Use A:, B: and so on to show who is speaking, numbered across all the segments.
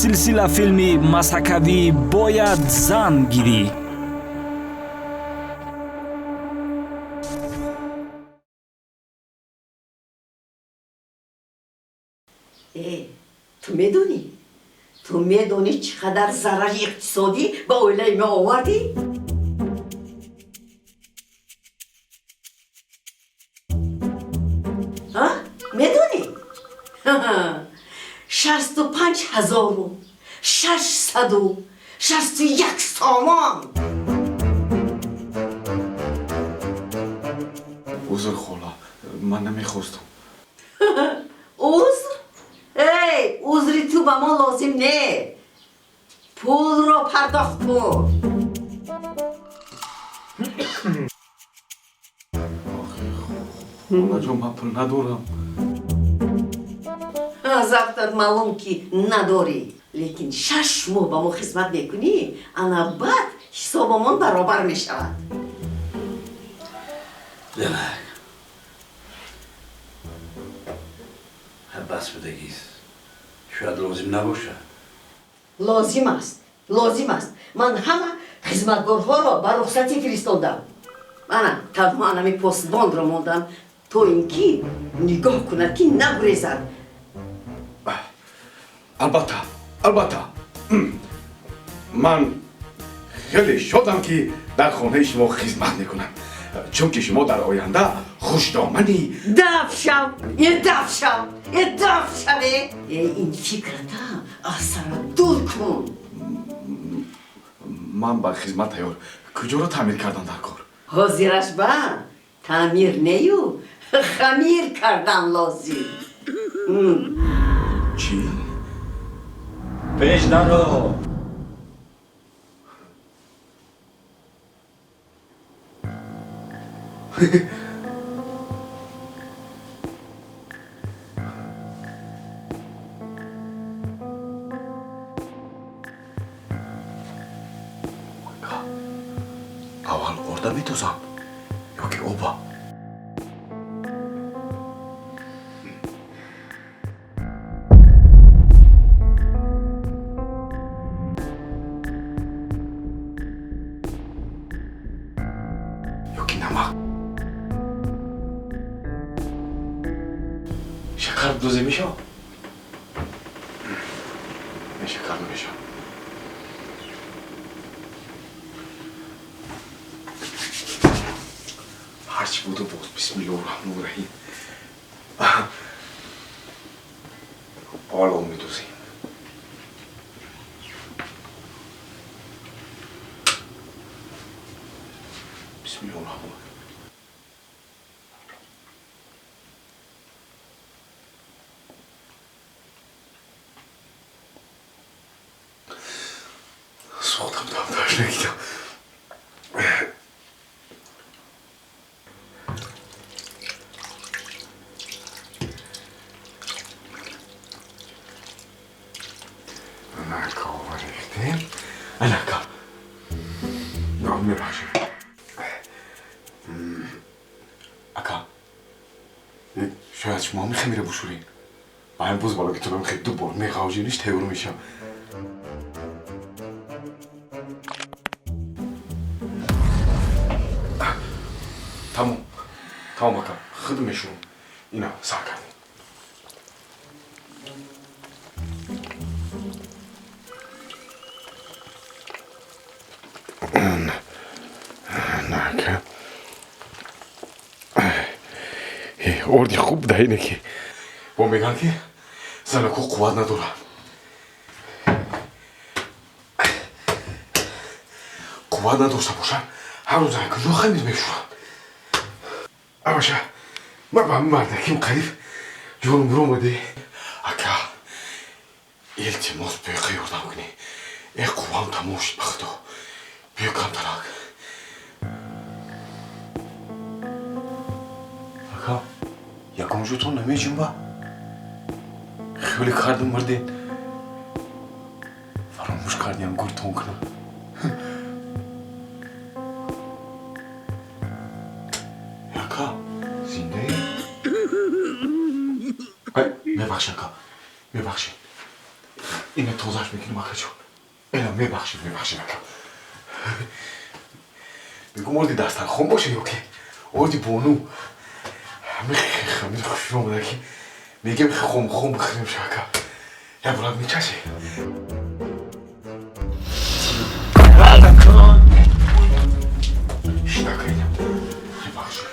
A: Силсила филми масхакавӣ «Бояд зан гирӣ».
B: Э, ту медонӣ? Ту медонӣ, чӣ қадар зарари иқтисодӣ ба оилаи мо овардӣ? А? Медонӣ? 65 661 сомон.
C: Узр, хола, ман намехостам.
B: Узр? Эй, узри ту ба мо лозим не. Пулро пардохт кун.
C: Холаҷон, ман пул надорам.
B: Аз афтат маълум, ки надорӣ, лекин 6 моҳ ба мо хизмат мекунӣ, ана баъд ҳисобамон баробар мешавад.
D: Занак, бас будагист, шояд лозим набошад.
B: Лозим аст, лозим аст. Ман ҳама хизматгорҳоро ба рухсатӣ фиристодам. Ана танҳо анами посбонро мондам, то ин ки нигоҳ кунад, ки нагурезад.
C: Албатта, албатта, ман хеле шодам, ки дар хонаи шумо хизмат мекунам, чунки шумо дар оянда хушдомани
B: Даф шав, е, даф шав, е, даф шаве. Е, ин фикрата аз сара дур кун.
C: Ман ба хизмат тайёр. Куҷоро таъмир кардан дар кор?
B: Ҳозираш ба таъмир нею, хамир кардан лозим.
C: Чӣ?
D: Пеш наро.
C: Аввал орда медозам ё ки оба? Ё ки намак, шакар дозем мешавад? Не, шакар намешавад. Ҳарчи буду боз, бисмиллоҳи раҳмони раҳим. Аввал об медозем. Бисмиллоҳи раҳмони. Сӯхтам, тамташ нагидам. Анака рехтем. Анака. Мебахшед. Ака. Шояд шумо ҳам хамира бушуред. Ба ҳам боз бало ки ту мехед ду бор меғавжиниш тайёр мешам. Тамом. Тамом, ака. Худ мешурам. Ина сар кардем. Нака. Орди хуб даине, ки бо мегӯянд, ки занако қувват надоранд. Қувват надошта бошанд, ҳар рӯз куҷо хамир мешӯранд? Абаша, ман ба мардаким қариб ҷонум биромаде. Ака, илтимос, биёқа ёрдам кунӣ. Э, қуввам тамом шуд, ба худо. Биё камтарак. Ака, ягон ҷотон намеҷунба? Хеле кардам, мурдем. Фаромӯш кардиам гуртон кунам. Ака, зиндаӣ? Ай, мебахшед, ака, мебахшед. Ина тозааш мекунем, акаҷон. Ина, мебахшед, мебахшед, ака. Бигум, орди дастархон боша ё ки орди бону? Ҳами хамир хушрӯ омада, ки мегем, хом хом бихӯрем ша, ака. Як борак мечашӣ? Ака, ина, мебахшед.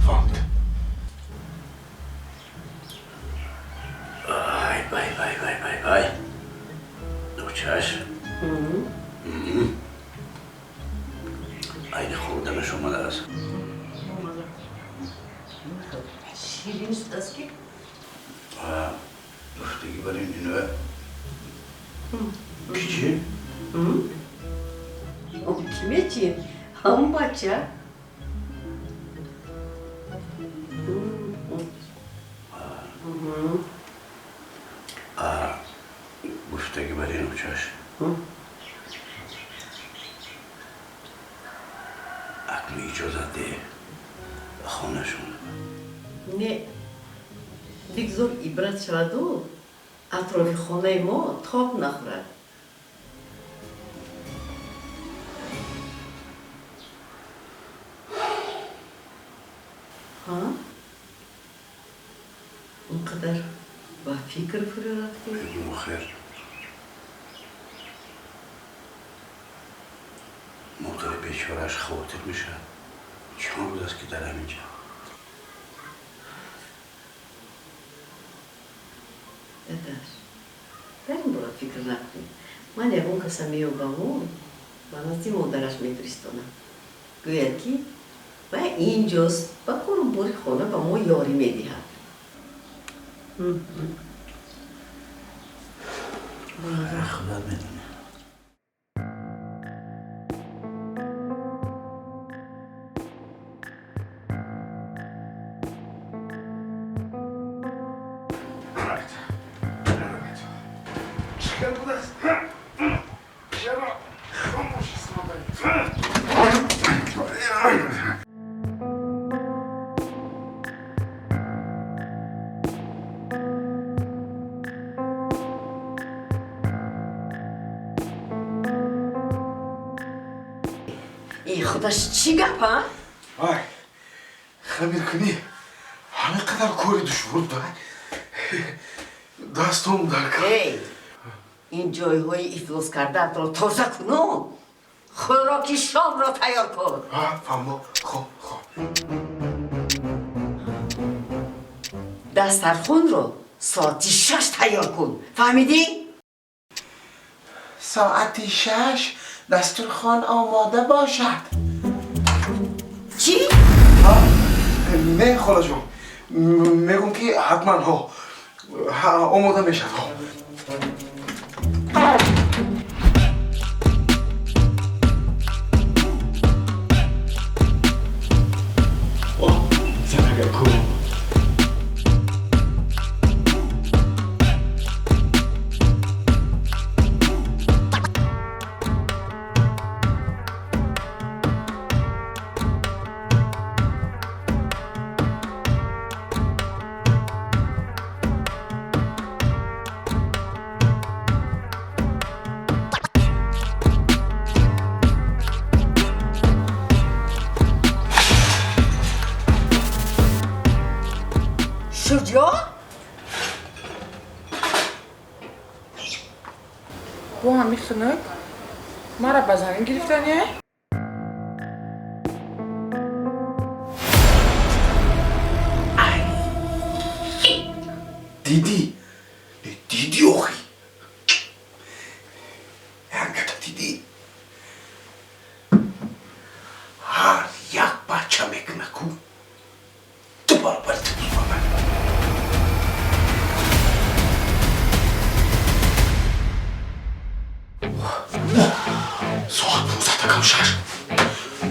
C: Фаҳмид.
D: Ай, вай, вай, вай, вай, вай! Дочаш, айни хӯрданаш омадааст.
B: Ширин шудааст ки.
D: Гуфтагӣ бар ин ино кичи.
B: Ки мечи? Ҳамун бача.
D: Гуфтагӣ бар ин, очаш, акнун иҷозат деҳ ба хонашон.
B: Не, бигзор ибрат шаваду атрофи хонаи мо тоб нахӯрад. Ҳа, он қадар ба фикр фурӯ рафтӣ?
D: Бигум, хер, модари бечорааш хавотир мешавад. Чанд рӯз аст, ки дар ҳамин ҷа.
B: Дадаш, дар ин бора фикр накунед. Ман ягон каса меёбаму ба назди модараш мефиристонам, гӯяд, ки вай инҷост, ба кору бори хона ба мо ёрӣ медиҳад.
D: Худат медонӣ.
C: Чӣ будааст? Чаро хомӯш истодаӣ?
B: И худаш чӣ гап, а?
C: Вай, хамиркунӣ ҳамин қадар кори душвор буда, дастом дар кар.
B: Эй, ин ҷойҳои ифлос кардаатро тоза куну хӯроки шомро тайёр кун.
C: Фаҳмо, хоб, хоб.
B: Дастархонро соати 6 тайёр кун, фаҳмидӣ?
E: Соати 6 дастурхон омода бошад.
B: Чӣ?
C: Не, холаҷон, мегӯм, ки ҳатман ҳо омода мешавад, ҳо. Занагаку.
B: Шуҷоъ.
F: Бо ҳамин хунук мара ба замин гирифтане?
C: Дидӣ, дидӣ, охи, яката дидӣ, ҳар як бача мекуна ку ду баробари ту баробар. Соат 4:55,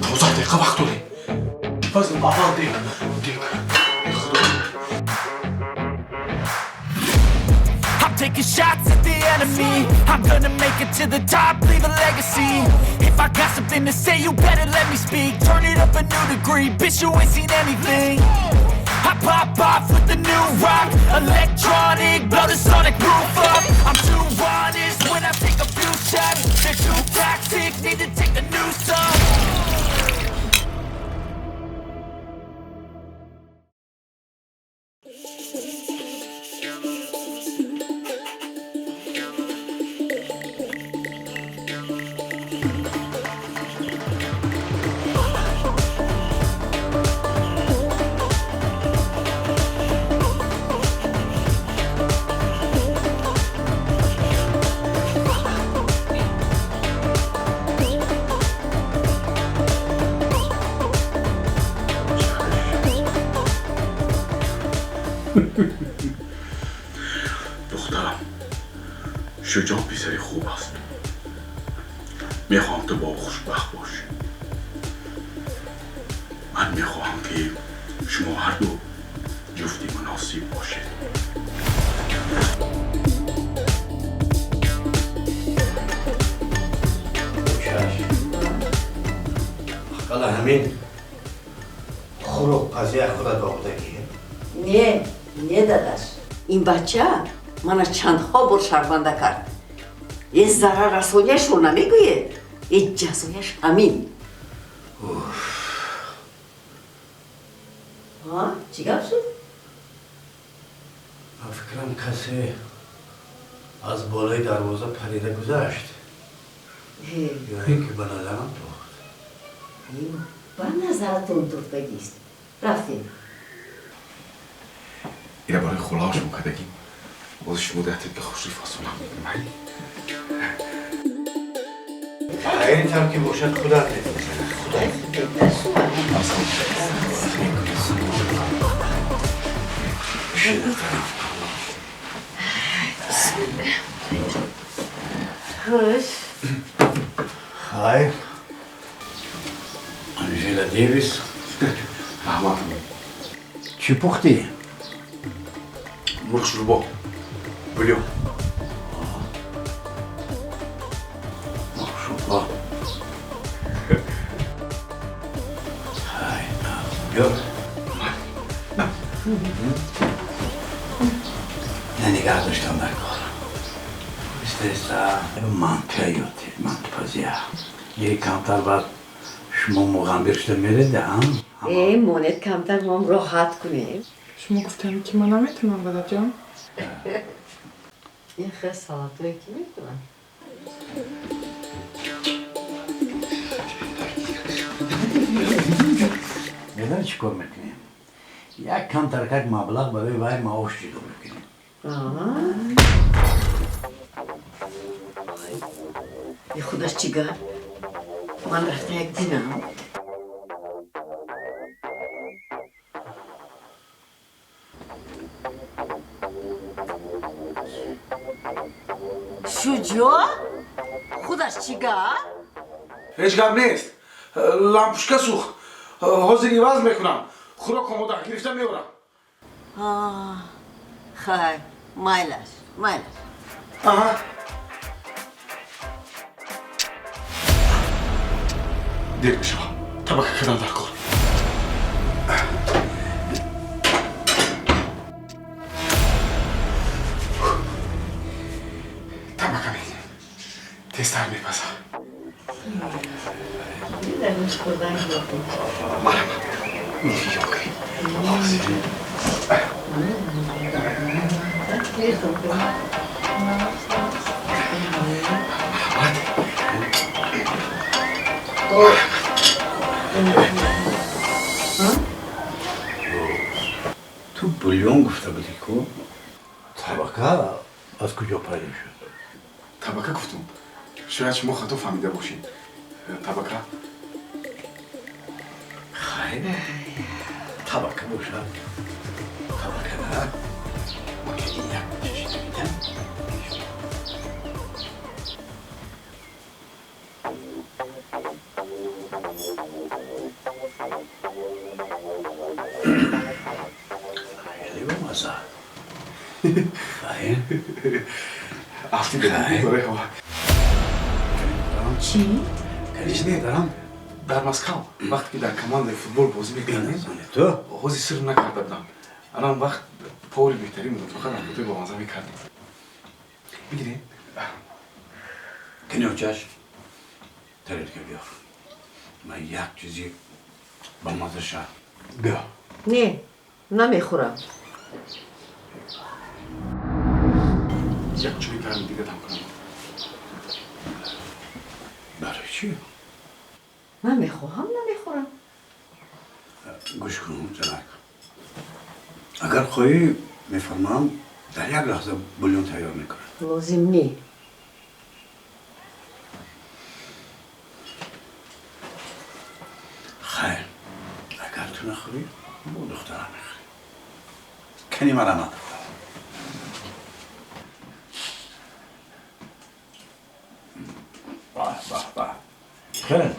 C: 15 дақиқа вақт дорем. Пазм аввал дег, дег. Худо.
A: I'm taking shots at the enemy. I'm gonna make it to the top, leave a legacy. If I got some
G: something to say, you better let me speak. Turn it up a new degree, bitch, you ain't seen anything. I pop off with the new rock, electronic, blow the sonic roof up. I'm too honest when I take a few shots. They're too toxic, need to take the noose off.
C: Духтарам, Шуҷоъ писари хуб аст. Мехоҳам ту бо ӯ хушбахт бошӣ. Ман мехоҳам, ки шумо ҳарду ҷуфти муносиб бошед.
D: Чаш. Ақалла ҳамин хӯрокпазия худат омодагӣ?
B: Не, не, дадаш, ин бача мана чандҳо бор шарманда кард. Е зараррасониашро намегӯед, е ҷазояш ҳамин. Чӣ гап шуд?
D: Ба фикрам, касе аз болои дарвоза парида гузашт ё ин ки ба назарам тохт.
B: Ба назаратон тухтагист. Рафтем.
C: Ира барои холаашон кардагӣ. Боз шумо даҳтед, ки хушри фасонам мекунам.
D: Ин тавр ки бошад, худат медонӣ, худат.
B: Хуш.
D: Хайр, Анжела Девис.
C: Раҳмат.
D: Чӣ пухтӣ?
C: Мурғ шӯрбо, бульон.
D: Мурғ шӯрбо. Хай, биё. Не, нигаҳ доштам дар кор. Иста, мантия ёд, мантипазия е камтар, баъд шумо муғамбир шуда мереда.
B: Э, монед, камтар мом роҳат кунем.
F: Шумо гуфтем, ки ман наметавонам, дадаҷон.
B: Ин хел салатое ки мекунам.
D: Медонӣ, чӣ кор мекунем? Як камтаркак маблағ барои вай маош ҷудо мекунем.
B: Е, худаш чӣ гап? Ман рафта як динам. Шуҷоъ, худаш чӣ гап?
C: Ҳеҷ гап нест, лампушка сӯхт, ҳозир иваз мекунам. Хӯрок омода, гирифта меорам.
B: Хайр, майлаш, майлаш.
C: Аҳа. Дер мешава, табака кардан дар кор. Табака мекунем, тезтар мепаза.
B: Даруш хӯрдан.
C: Марама, нигоҳ кунем ҳозир. Марҳамат.
D: Ту бульон гуфта будӣ ку, табака аз куҷо пайдо шуд?
C: Табака гуфтум, шояд шумо хато фаҳмида бошед. Табака.
D: Хайр, табака бошад, табака на. Як чашида бидам. Хеле бомазза. Хайр.
C: Афтида барои ҳава.
B: Чӣ?
C: Ҳеҷ не, дарам дар Москва вақте ки дар командаи футбол бозӣ мекардем,
D: ту
C: оғози сир накарда будам. Анам вақт повари беҳтарин будам, фақат ҳаракатҳои бомазза мекардем. Бигирем.
D: Кинёчаш тарелка биёр. Ман як чизи бамазза ша. Биё.
B: Не, намехӯрам.
C: Як чойи гарми дига дам кунам.
D: Барои чӣ?
B: Намехоҳам, намехӯрам.
D: Гӯш кун, занак. Агар хоҳӣ, мефармоям, дар як лаҳза бульон тайёр мекунам.
B: Лозим не.
D: Хайр, агар ту нахӯрӣ, бо духтарам мехӯрӣ. Кани мара надохтар. Баҳ, баҳ, баҳ. Хеле.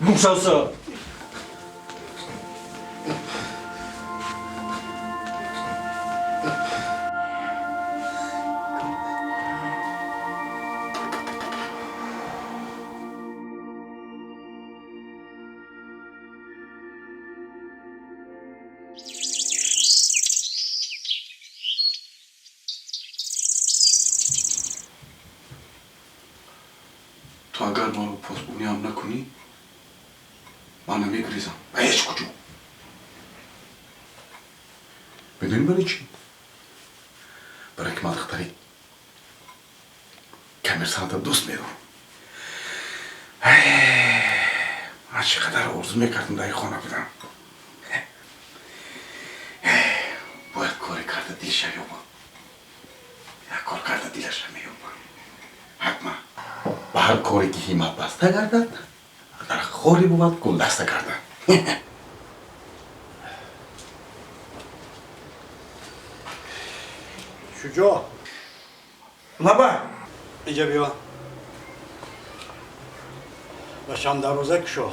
H: Гум шав.
C: Ту агар маро посбониам накунӣ, ман намегрезам ба ҳеҷ куҷо. Медонӣ барои чӣ? Барои ки ман духтари коммерсанта дӯст медорам. Ман чӣ қадар орзу мекардам дар ин хона будам. Бояд коре карда дилша ёбам. Як кор карда дилаша меёбам. Ҳатман. Ба ҳар коре ки ҳиммат баста гардад, дар хоре бувад гулдаста гардад.
H: Шуҷоъ.
E: Лаба.
H: Инҷа биё. Бачам дарвоза кушо.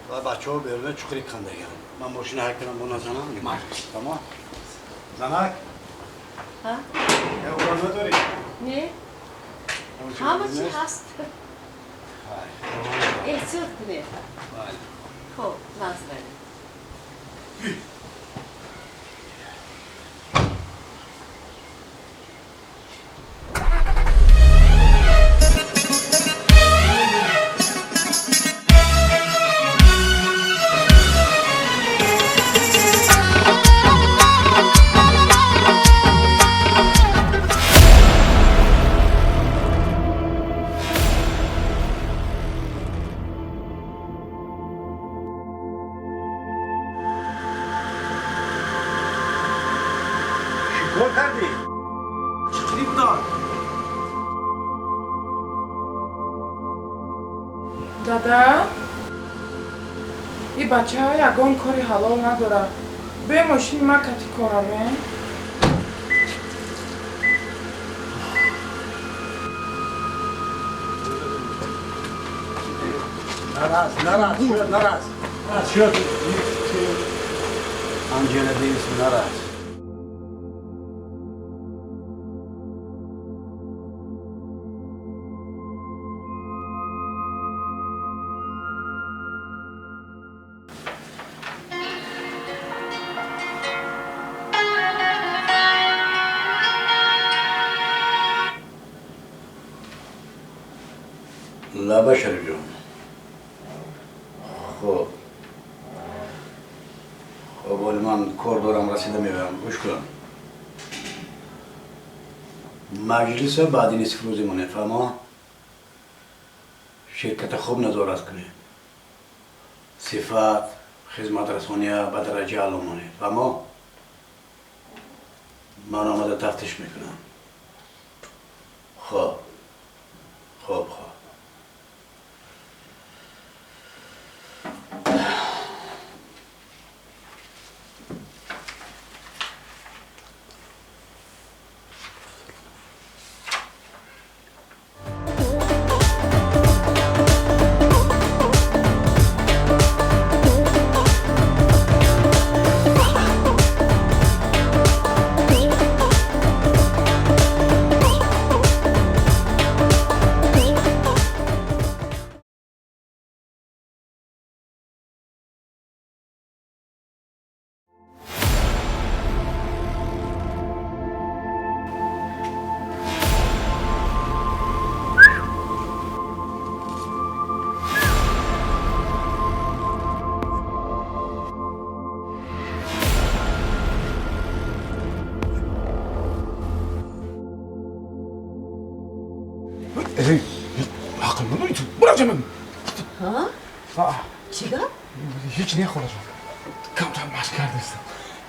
H: Ва бачаҳо беруна чуқурӣ кандагианд. Ман мошина ҳай кунам, бо назанам. Тамом. Занак?
B: Ҳа?
H: Я урон надорӣ?
B: Не. Ҳама чӣ ҳаст. Эҳтиёт кунед. Хоб, назранӣ.
H: Чикор кардӣ? Чуқурӣ буданд.
F: Дада, и бачаҳо ягон кори ҳалол надорад. Бе мошини ма кати коравем.
H: Нараз, нараз, шуд, нараз. Нараз, шуд. Анҷела Дэвис, нараз. Лаба, Шарифҷон. Хоб. Хоб, оли ман кор дорам, расида меоям. Гӯш кун. Маҷлиса баъди нисф рӯзе монед, фаҳмо? Ширката хуб назорат кунед. Сифат, хизматрасония ба дараҷа аъло монед, фаҳмо? Ман омада тафтиш мекунам. Хоб. Хоб, хоб.
C: Ҳақм надорӣ ту. Бураҷа ман.
B: Ҳа? Чӣ гап?
C: Ҳеҷ не, холаҷон. Камтар машқ кардастам.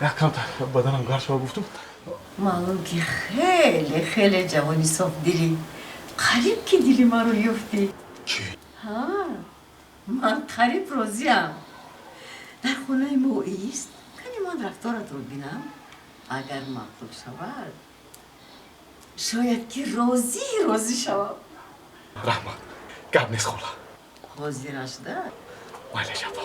C: Як камтар баданам гарм шава гуфтум.
B: Маълум ки хеле хеле ҷавони софдилӣ. Қариб ки дили маро ёфтӣ.
C: Чӣ?
B: Ҳа. Ман қариб розиам. Дар хонаи мо ист, кани ман рафторатро бинам. Агар маъқул шавад, шояд ки розӣ розӣ шавам.
C: Раҳмат, гап нест, хола.
B: Ҳозир шуда.
C: Майлаш, апа.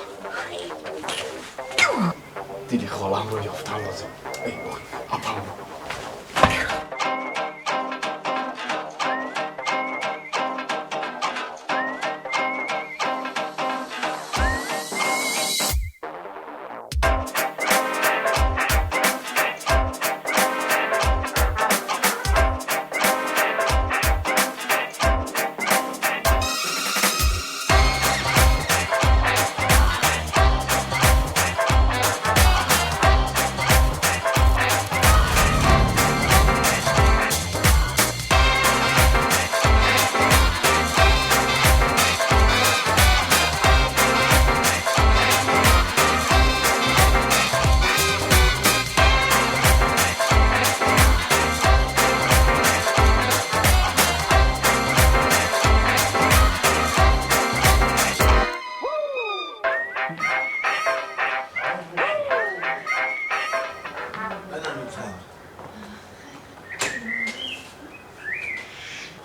C: Дили холамро ёфтан лозим. Эй, ой, апамро.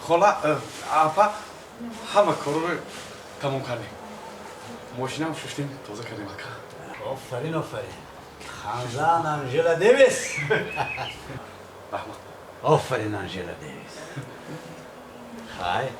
C: Хола, апа, ҳама корро тамом кардем. Мошинам шуштем, тоза кардем, ака.
H: Офарин, офарин. Ханзан Анжела Дэвис.
C: Раҳмат.
H: Офарин, Анжела Дэвис. Хай.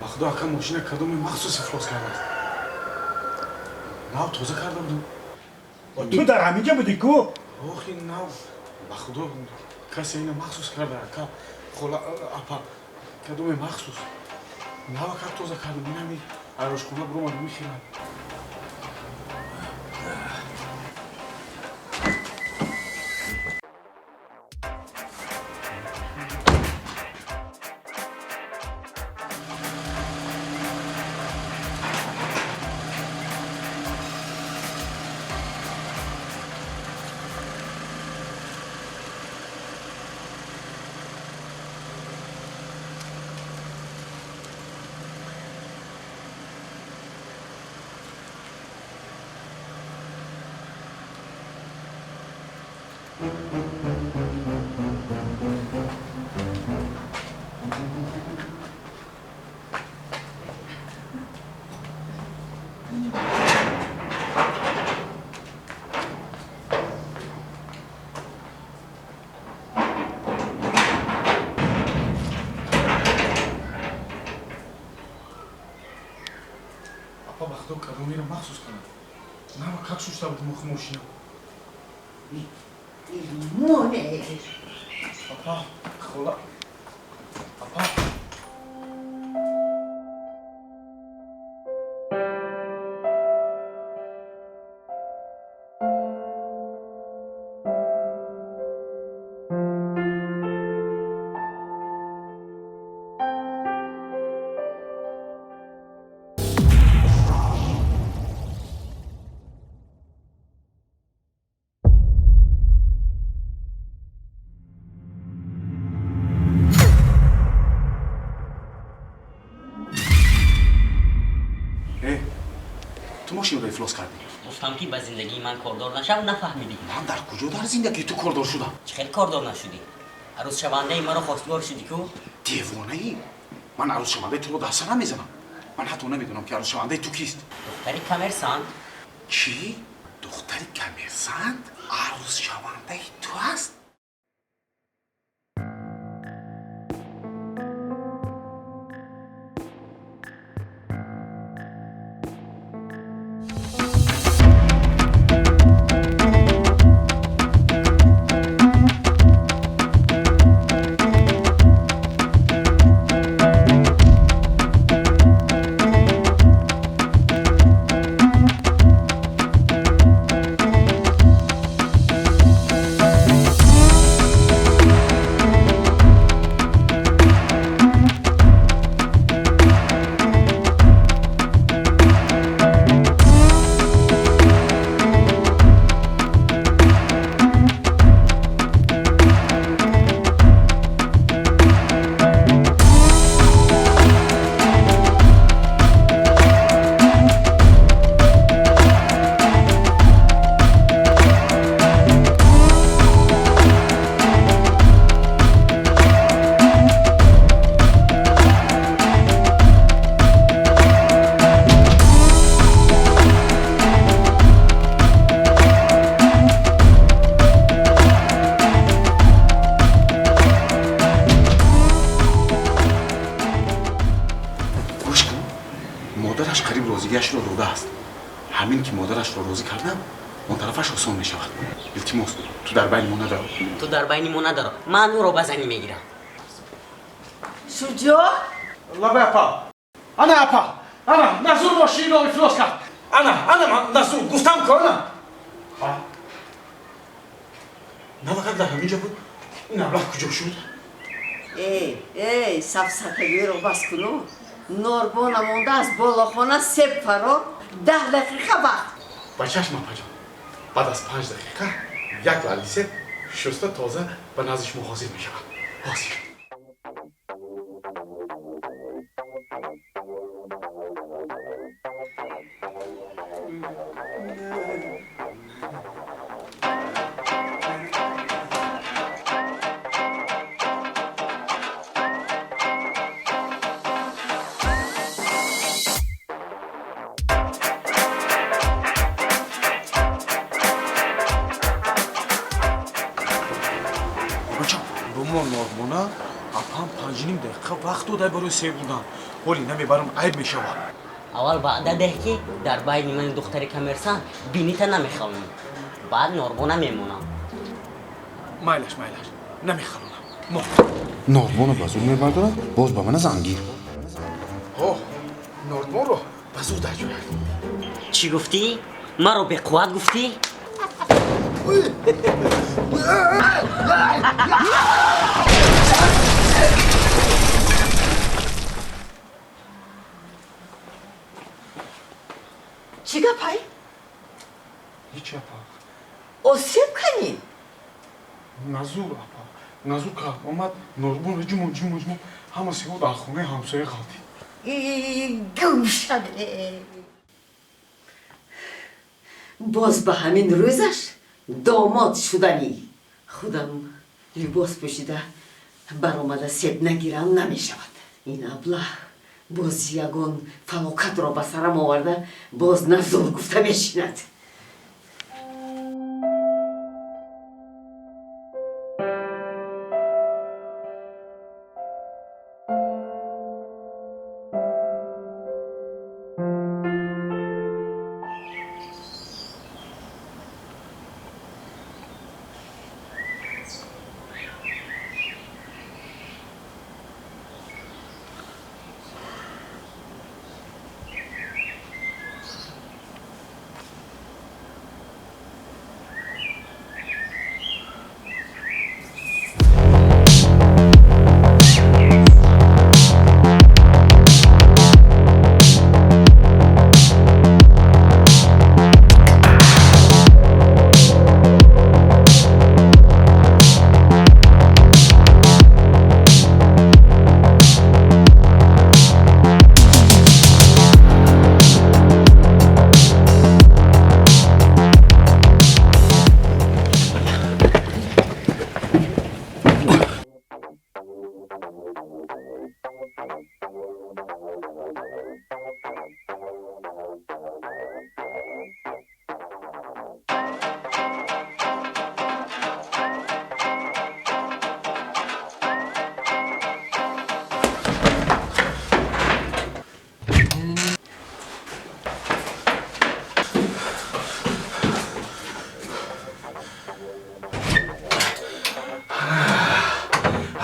C: Ба худо, ака, мошина кадоме махсус ифлос кардааст. Нав тоза карда будам.
E: Ту дар ҳаминҷа будӣ ку?
C: Охи, нав, ба худо, касе ина махсус карда, ака, хола, апа, кадоме махсус. Нава как тоза кардам, инами айрошхона биромад мехӯрад. Апа, ба худо, кадомеро махсус кардам. Нава как шушта будам охи мошина.
B: Моне.
C: Апа, хола. Апа. Ту мошинро ифлос кардӣ.
I: Гуфтам, ки ба зиндагии ман кордор нашав, нафаҳмидӣ.
C: Ман дар куҷо дар зиндагии ту кордор шудам?
I: Чӣ хел кордор нашудӣ? Арӯзшавандаи маро хостгор шудӣ ку?
C: Девонаӣ? Ман арӯзшавандаи туро дар сара мезанам. Ман ҳатто намедонам, ки арӯзшавандаи ту кист.
I: Духтари коммерсант.
C: Чӣ? Духтари коммерсант арӯзшавандаи ту аст? Ҳамин ки модарашро розӣ кардам, он тарафаш осон мешавад. Илтимос, ту дар байни мо надаро.
I: Ту дар байни мо надаро. Ман ӯро ба занӣ мегирам.
B: Шуҷоъ?
C: Лабай апа. Ана апа. Ана, Назур мошинро ифлос кард. Ана, ана ман Назур гуфтам ку ана. Навақат дар ҳамин ҷо буд. Ин аблаҳ куҷо шуд?
B: Эй, эй, сафсатагиро бас куну. Норбона монда аз болохона себ фарор, 10 дақиқа вақт.
C: Ба чашм апаҷон. Баъд аз 5 дақиқа як лалли себ шуста тоза ба назди шумо ҳозир мешавад. Ҳозир. Апам 5.5 дақиқа вақт додай барои себ бурдан. Ҳоли намебарам, айб мешавад.
I: Аввал ваъда деҳ, ки дар байни мани духтари коммерсант бинита намехалонам. Баъд норбона мемонам.
C: Майлаш, майлаш, намехалонам. Мо. Норбоно ба зур мебардорад, боз ба мана зангир. Ҳо, норбонро ба зур даҷӯяд.
I: Чӣ гуфтӣ? Маро беқувват гуфтӣ?
B: Чӣ гапай?
C: Ҳеҷ апа.
B: Осеб канӣ?
C: Назур апа. Назур кард. Омад норбонро ҷумон ҷумон ҷумон ҳама себо дар хонаи ҳамсоя ғалтид.
B: Гум шаве. Боз ба ҳамин рӯзаш домод шуданӣ. Худам либос пӯшида баромада себ нагирам намешавад. Ин аблаҳ боз ягон фалокатро ба сарам оварда, боз Назур гуфта мешинад.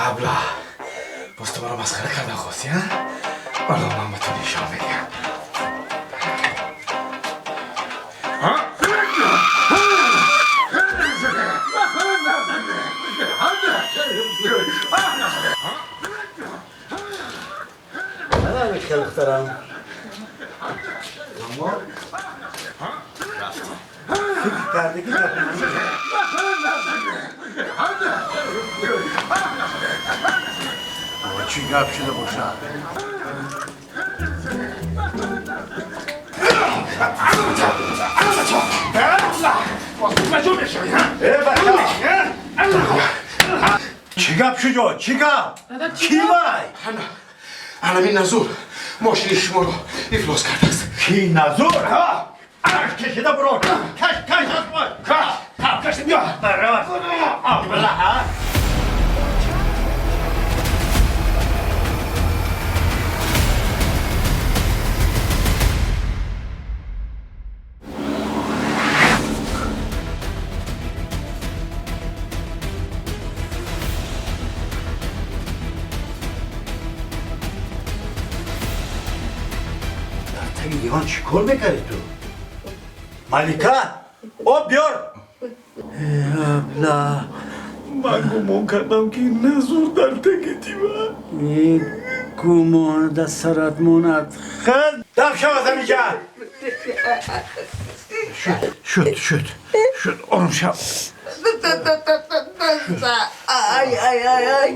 C: Абла, боз ту маро масхара кардан хостӣ, а? Валло ман ба ту нишон медиҳам.
H: Духтарам. Аммо рафтем. Фикр карде ки чӣ гап шуда бошад? Чӣ гап шуҷо? Чӣ гап? Кӣ вай?
C: Анамин Назур мошини шуморо ифлос кардааст.
E: Кӣ Назур? Араш кашида буро. Каш, каш, каш. Каш, биё. Абла. Диван чӣ кор мекардӣ ту? Малика, об биёр.
D: Абла.
C: Ман гумон кардам, ки назур дар таги диван.
D: Гумон дар сарат монад. Хел
E: Даф шав аз ҳамиҷа. Шуд, шуд, шуд, шуд, ором шав.
B: Ай, ай, ай, ай.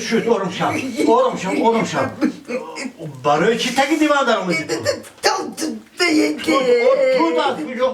E: Шуд, ором шав, ором шав, ором шав. Барои чӣ таги диван даромадӣ ту? Тут аз куҷо?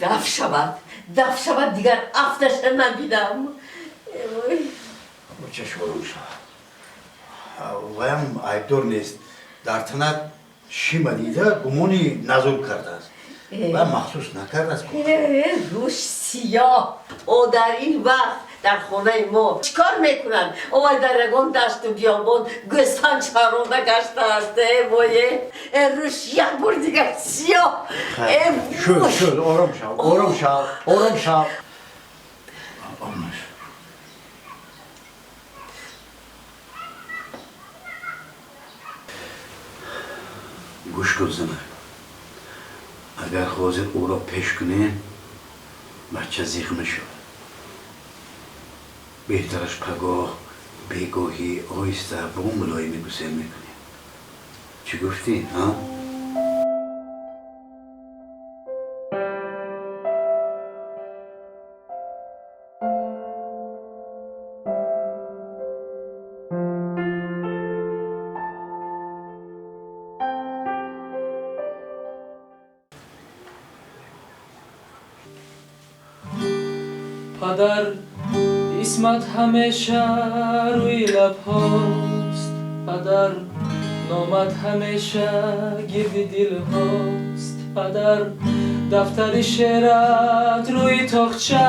B: Даф шавад, даф шавад, дигар афташа набинам.
E: Чаш, ором шав. Ваям айбдор нест. Дар танат шима дида, гумони назур кардааст. Ва махсус накардааст.
B: Рӯш сиёҳ, о дар ин вақт дар хонаи мо чӣ кор мекунанд? Овай дар ягон дашту биёбон гӯсфанд чаронда гаштааст. Э вое, рӯш як бор дигар сиёҳ.
E: Шуд, шуд, ором шав, ором шав, ором шав.
D: Гӯш кун, занак, агар ҳозир ӯро пеш кунем, бача зиқ мешавад. Беҳтараш пагоҳ бегоҳӣ оҳиста бо мулоимӣ гусел мекунем. Чӣ гуфтӣ, а?
J: Падар, исмат ҳамеша рӯи лабҳост. Падар, номат ҳамеша гирди дилҳост. Падар, дафтари шеърат рӯи тоқча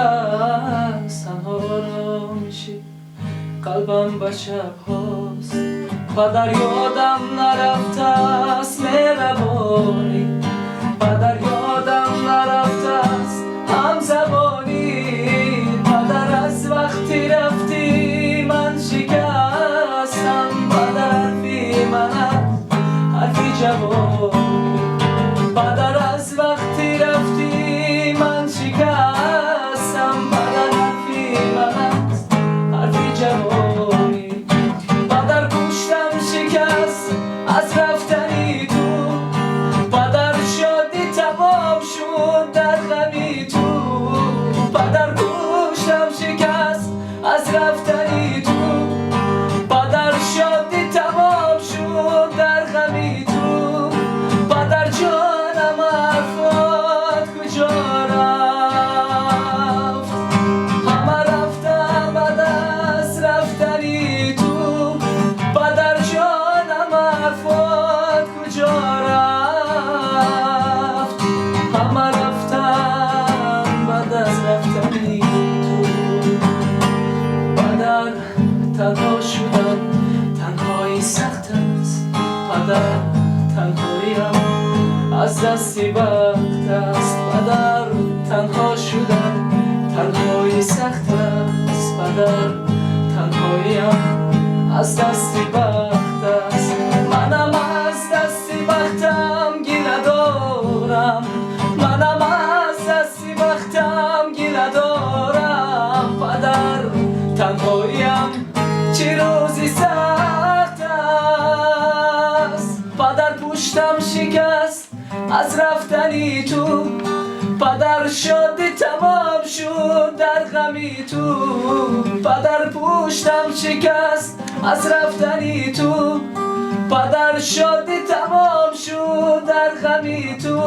J: аст. Танҳо оромиши қалбам ба шабҳост. Падар, ёдам нарафтааст меҳрабонӣ. Падар, ёдам нарафтааст ҳамзабонӣ. Падар, аз вақти рафтӣ ман шикастам. Падар, ҳарфи ман аст ҳарфи ҷавонӣ. Падар, аз вақти рафтӣ ман шикастам. Падар, ҳарфи ман аст ҳарфи ҷавонӣ. Падар, гӯштам шикаст аз рафтани ту. Падар, шодӣ тамом шуд дар ғами ту. Падар, гӯштам шикаст аз рафтани ту. Падар, шодӣ тамом шуд дар ғами ту. Падар, ҷонам, ҳарфот куҷо рафт? Ҳама рафтам баъд аз рафтани ту. Падар, ҷонам, ҳарфот куҷо рафт? Ҳама рафтам баъд аз рафтани ту. Падар, танҳо шудан танҳоӣ сахт аст. Падар, танҳоиам аз дасти бахт аст. Падар, танҳо шудан танҳоӣ сахт аст. Падар, танҳоиам аз дасти бахт аст. Манам аз дасти бахтам гила дорам. Манам аз дасти бахтам гила дорам. Падар, танҳоиам чӣ рӯзи сахт аст. Падар, пуштам шикаст аз рафтани ту. Падар, шодӣ тамом шуд дар ғами ту. Падар, пуштам шикаст аз рафтани ту. Падар шодӣ тамом шуд дар ғами ту,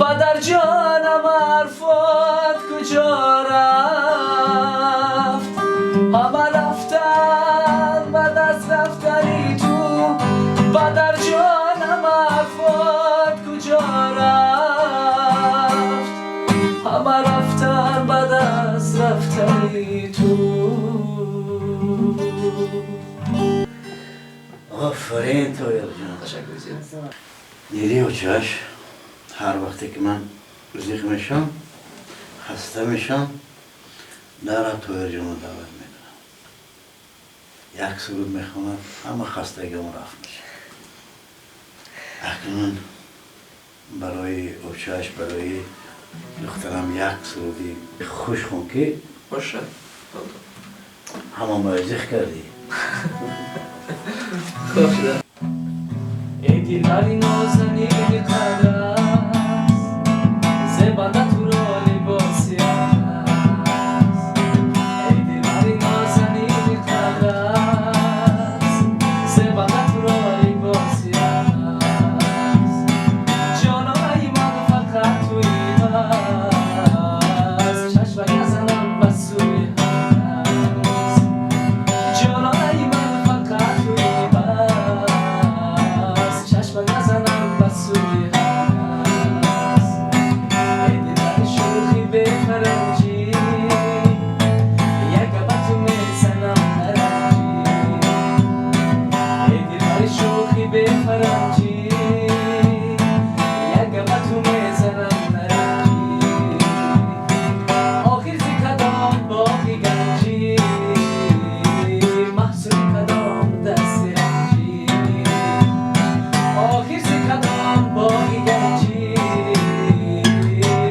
J: падарҷонам ҳарфот куҷо рафт? Ҳама рафтан ба даст рафтани ту, падарҷонам ҳарфот куҷо рафт? Ҳама рафтан ба даст рафтани ту.
D: Офарин, Тоирҷон.
J: Ташаккур зиёд.
D: Диди, очаш, ҳар вақте ки ман зиқ мешам, хаста мешам, дара Тоирҷонро даъват мекунам. Як суруд мехонад, ҳама хастагиам рафт мешавад. Акнун барои очаш, барои духтарам як суруди хуш хон, ки
J: бошад.
D: Ҳама моро зиқ кардӣ.
J: Хуб шуда. Эй дилбари нозанини қадрас, зебанда туро либоси аст. Эй дилбари нозанини қадрас, зебанда туро либоси аст. Ҷонои ман фақат туи аст, чашмак назанам ба сӯи ҳаст. Ҷонои ман фақат туи аст, чашмак назанам ба сӯи ҳаст. Эй дилбари шӯхи бефаранҷӣ, як ба ту мезанам наранҷӣ. Эй дилбари шӯхи бефаранҷӣ, як ба ту мезанам наранҷӣ. Охир зи кадом боғи ганҷӣ, маҳсули кадом дасти ранҷӣ? Охир зи кадом боғи ганҷӣ,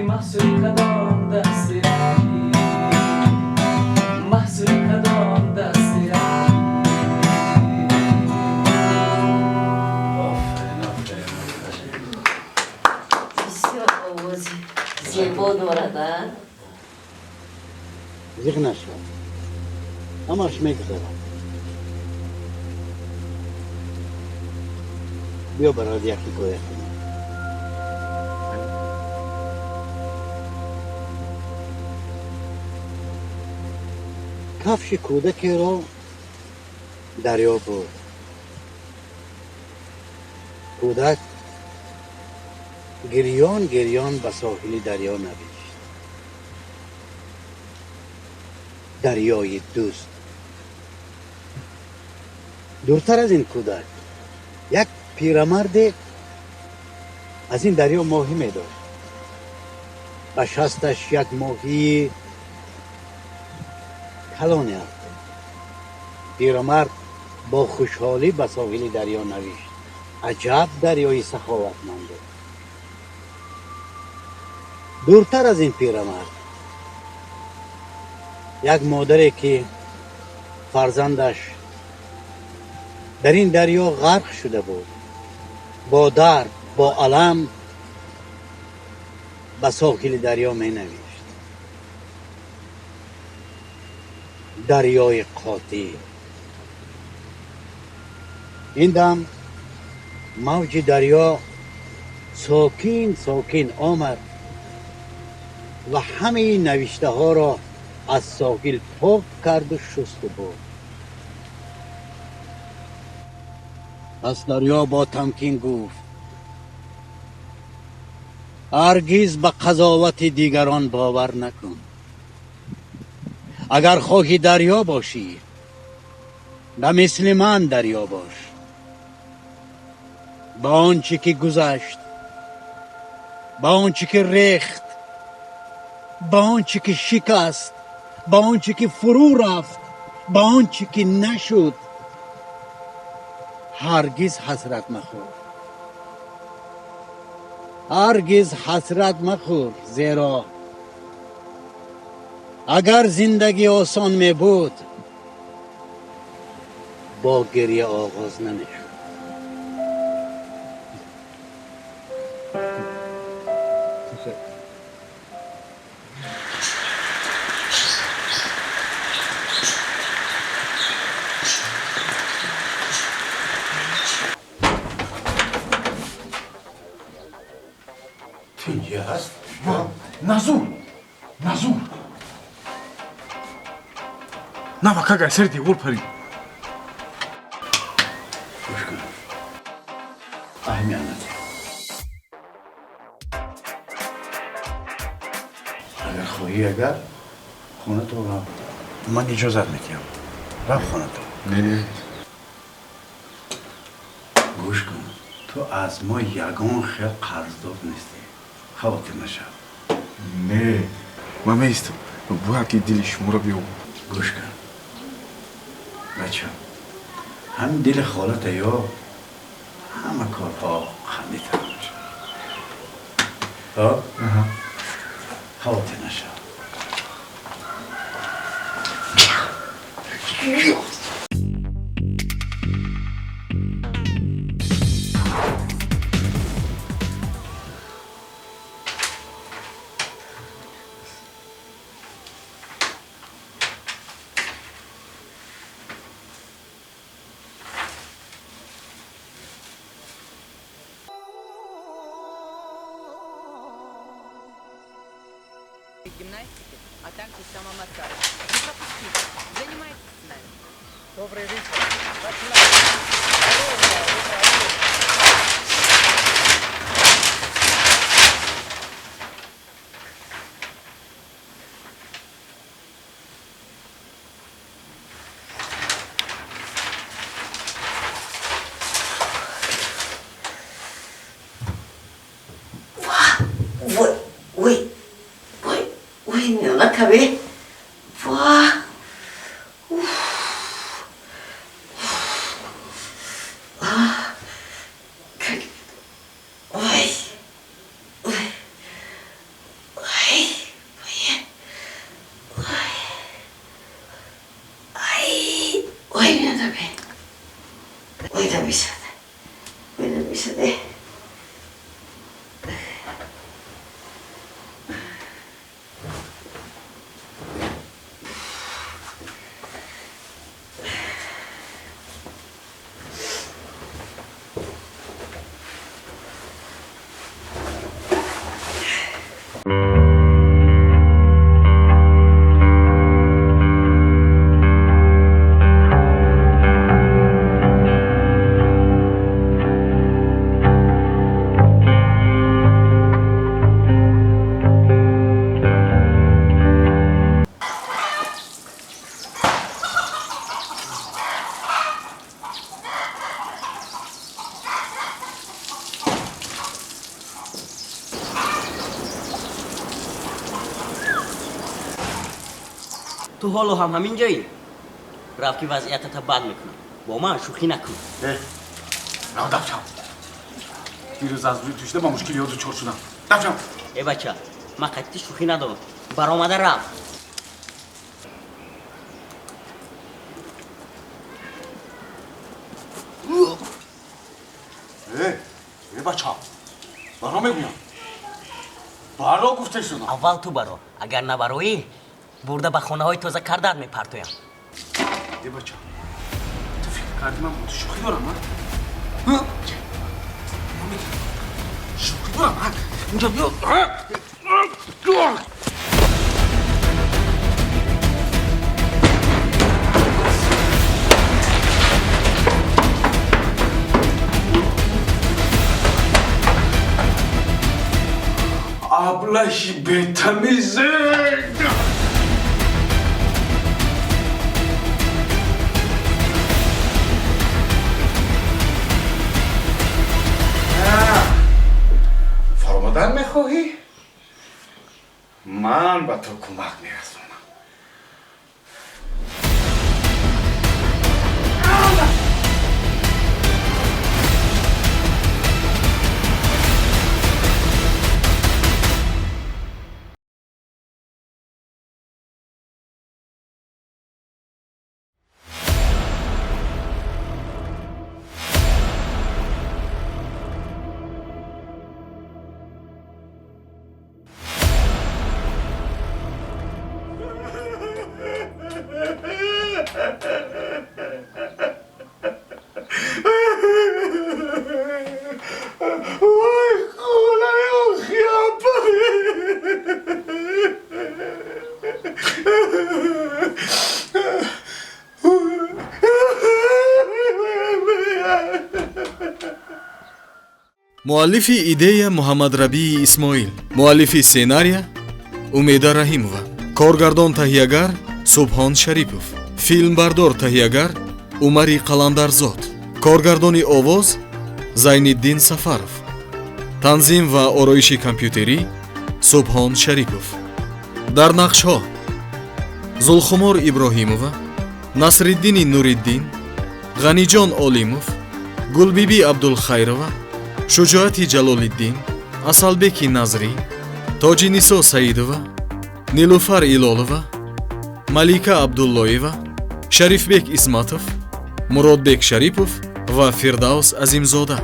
J: маҳсули кадом дасти ранҷӣ? Маҳсули кадом дасти ранҷӣ?
D: Офарин, офарин, офарин.
B: Бисёр овози зебо дорад, а?
H: Зиқ нашав, ҳамаш мегузарад. Биё, барои як ҳикоя кунем. Кафши кӯдакеро дарё бурд. Кӯдак гирён гирён ба соҳили дарё навишт: «Дарёи дӯст». Дуртар аз ин кӯдак як пирамарде аз ин дарё моҳӣ медошт. Ба шасташ як моҳии калоне афтод. Пирамард бо хушҳолӣ ба соҳили дарё навишт: «Аҷаб дарёи саховатманде». Дуртар аз ин пирамард як модаре, ки фарзандаш дар ин дарё ғарқ шуда буд, бо дард, бо алам ба соҳили дарё менавишт: «Дарёи қотил». Ин дам мавҷи дарё сокин сокин омад ва ҳамаи навиштаҳоро аз соҳил пок карду шусту бурд. Пас дарё бо тамкин гуфт: «Ҳаргиз ба қазовати дигарон бовар накун. Агар хоҳӣ дарё бошӣ, ба мисли ман дарё бош. Ба он чӣ ки гузашт, ба он чӣ ки рехт, ба он чӣ ки шикаст, ба он чӣ ки фурӯ рафт, ба он чӣ ки нашуд, ҳаргиз ҳасрат махӯр. Ҳаргиз ҳасрат махӯр, зеро агар зиндагӣ осон мебуд, бо гирья оғоз намешуд».
C: Назур. Навака гай сари девор парид.
D: Гӯш кун. Аҳамият надиҳ. Агар хоҳӣ, агар хонато рав. Ман иҷозат медиҳам. Рав хонато.
C: Не, не.
D: Гӯш кун. Ту аз мо ягон хел қарздор нестӣ. Хавотир нашав.
C: Не, ман меистам. Бояд ки дили шуморо биёбам.
D: Гӯш кун. Бача, ҳамин дили холата ё ҳама корҳо хандитар мешавад. Хавотир нашав.
K: Гимнастики, а также самомассаж. Не пропустите, занимайтесь с нами.
L: Добрый вечер. Начинаем.
B: Вой, ой, ой, ой, миёна кабе. Ва. Уф. А. Как. Ой. Ой. Ой. Ой. Ой. Ай. Ой, миёна бе. Ой, дамисад. Ой, дамисаде.
I: Ту ҳоло ҳам ҳамин ҷоӣ? Рав ки вазъиятата бад мекунам. Бо ман шӯхӣ накун.
C: Рав дафчам. Дирӯз аз рӯи тӯшида ба мушкилиҳо дучор шудам. Дафчам.
I: Э бача, ман қатъи шӯхӣ надорам. Баромада рав.
C: Э бача, баро мегӯям. Баро гуфта шудам.
I: Аввал ту баро. Агар набароӣ, бурда ба хонаҳои тоза кардаат мепартоям.
C: Э бача, ту фикр кардӣ ман бо ту шӯхӣ дорам, а? Шӯхӣ дорам, а? Инҷо биё. Аблаҳи бетамизе! Фаромадан мехоҳӣ? Ман ба ту кӯмак мерасонам.
M: Муаллифи идея Муҳаммадрабии Исмоил, муаллифи сценария Умеда Раҳимова, коргардон таҳиягар Субҳон Шарипов, филмбардор таҳиягар Умари Қаландарзод, коргардони овоз Зайниддин Сафаров, танзим ва ороиши компютерӣ Субҳон Шарипов. Дар нақшҳо Зулхумор Иброҳимова, Насриддини Нуриддин, Ғаниҷон Олимов, Гулбибӣ Абдулхайрова, Шуҷоати Ҷалолиддин, Асалбеки Назрӣ, Тоҷинисо Саидова, Нилуфар Илолова, Малика Абдуллоева, Шарифбек Исматов, Муродбек Шарипов ва Фирдавс Азимзода.